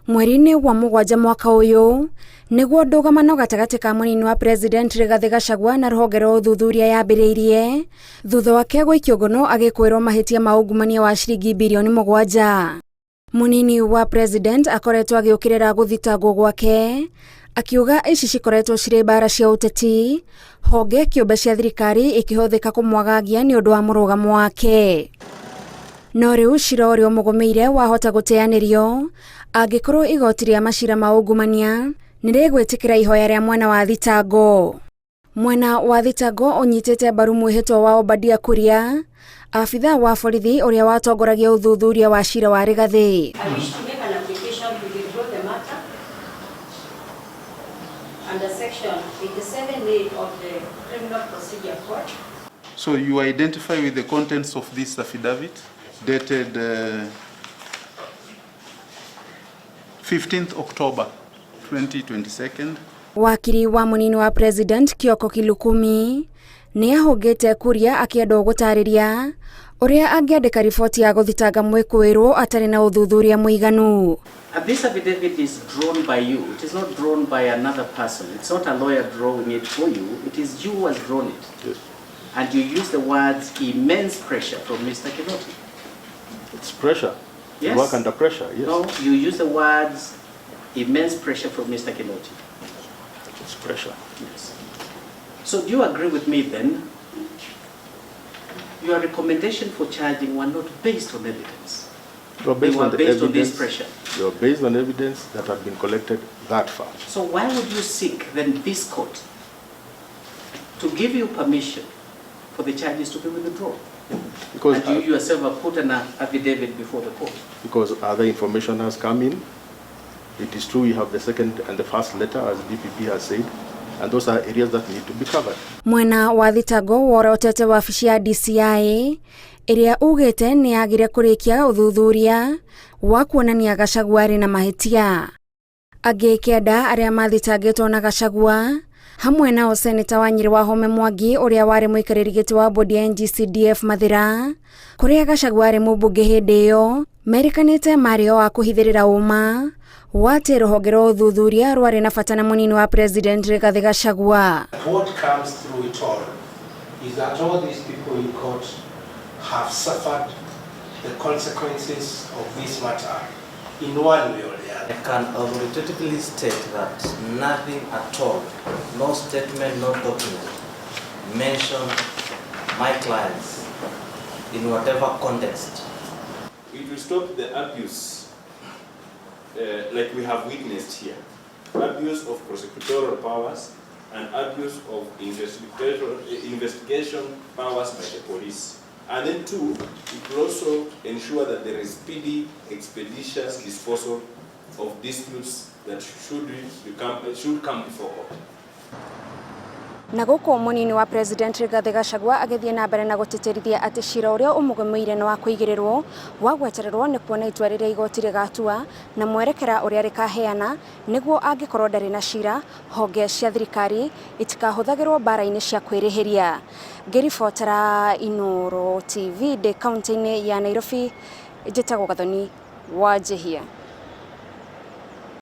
Mweri-inĩ wa 7 mwaka ũyũ nĩguo ndũgamano gatagatĩ ka mũnini wa President Rigathĩ Gachagua na rũhonge rwa ũthuthuria yambĩrĩirie thutha wake gũikio ngono agĩkwĩrwo mahĩtia ma ungumania wa ciringi birioni 7. Mũnini wa President akoretwo agĩũkĩrĩra gũthitangwo gwake akiuga ici cikoretwo cirĩ mbara cia ũteti, honge kĩũmbe cia thirikari ikĩhũthĩka kũmwagagia nĩ ũndũ wa mũrũgamo wake. No rĩu cira ũrĩa ũmũgũmĩire wahota gũteanĩrio angĩkorwo igoti rĩa macira ma ungumania nĩ rĩgwĩtĩkĩra ihoya rĩa mwena wa thitango. Mwena wa thitango ũnyitĩte mbaru mwĩhĩtwa wa Obadia Kuria, abithaa wa borithi ũrĩa watongoragia ũthuthuria wa cira wa Rigathĩ. I wish to make an application to withdraw the matter under section 87A of the Criminal Procedure Code. So you identify with the contents of this affidavit dated 15th October 2022. Wakiri wa mũnini wa President Kioko Kilukumi nĩ ahũngĩte Kuria akĩendwo gũtarĩria ũrĩa angĩandĩka riboti ya gũthitanga mwĩkũĩrwo atarĩ na ũthuthuria mũiganu. And this affidavit is drawn by you. It is not drawn by another person. It's not a lawyer drawing it for you. It is you who has drawn it. Yes. And you use the words immense pressure from Mr. Kinoti. It's pressure. Yes. You work under pressure, yes. No, you use the words immense pressure from Mr. Kinoti. It's pressure. Yes. So do you agree with me then? Your recommendation for charging were not based on evidence. They were They based were on the based on this evidence. pressure. They were based on evidence that had been collected that far. So why would you seek then this court to give you permission for the charges to be withdrawn? Because, And you yourself have put an affidavit before the court. because other information has come in. It is true we have the second and the first letter, as DPP has said, and those are areas that need to be covered. Mwena wa thitango worotete wabici ya DCI ĩrĩa ugĩte nĩ yagire kũrĩkia ũthuthuria wa kuonania Gachagua arĩ na mahĩtia. Angĩ 9 arĩa mathitangĩtwo na Gachagua hamwe nao seneta wa Nyĩrĩ Wahome Mwangi ũrĩa warĩ mũikarĩri gĩtĩ wa bodi ya NGCDF Mathĩra kũrĩa Gachagua arĩ mũmbunge hĩndĩ ĩyo merĩkanĩte marĩ o a kũhithĩrĩra ũma wa atĩ rũhonge rwa ũthuthuria rwarĩ na bata na mũnini wa President Rigathĩ Gachagua. What comes through it all is that all these people in court have suffered the consequences of this matter in one way or the other. I can authoritatively state that nothing at all, no statement, no document, mentioned my clients in whatever context. It will stop the abuse like we have witnessed here. Abuse of prosecutorial powers and abuse of investigation powers by the police. And then two, it will also ensure that there is speedy, expeditious disposal of disputes that should come before court. Na gũkũ mũnini wa President Rigathĩ Gachagua agĩthiĩ na mbere na gũtĩtĩrithia atĩ cira ũrĩa ũmũgũmĩire nĩ wa kũigĩrĩrwo wa gwetererwo nĩ kuona itua rĩrĩa igoti rĩgatua na mwerekera ũrĩa rĩkaheana nĩguo angĩkorwo ndarĩ na cira honge cia thirikari itikahũthagĩrwo mbara-inĩ cia kwĩrĩhĩria. Ngĩribotera Inooro TV ndĩ kaunti-inĩ ya Nairobi, njĩtagwo Gathoni Wanjihia.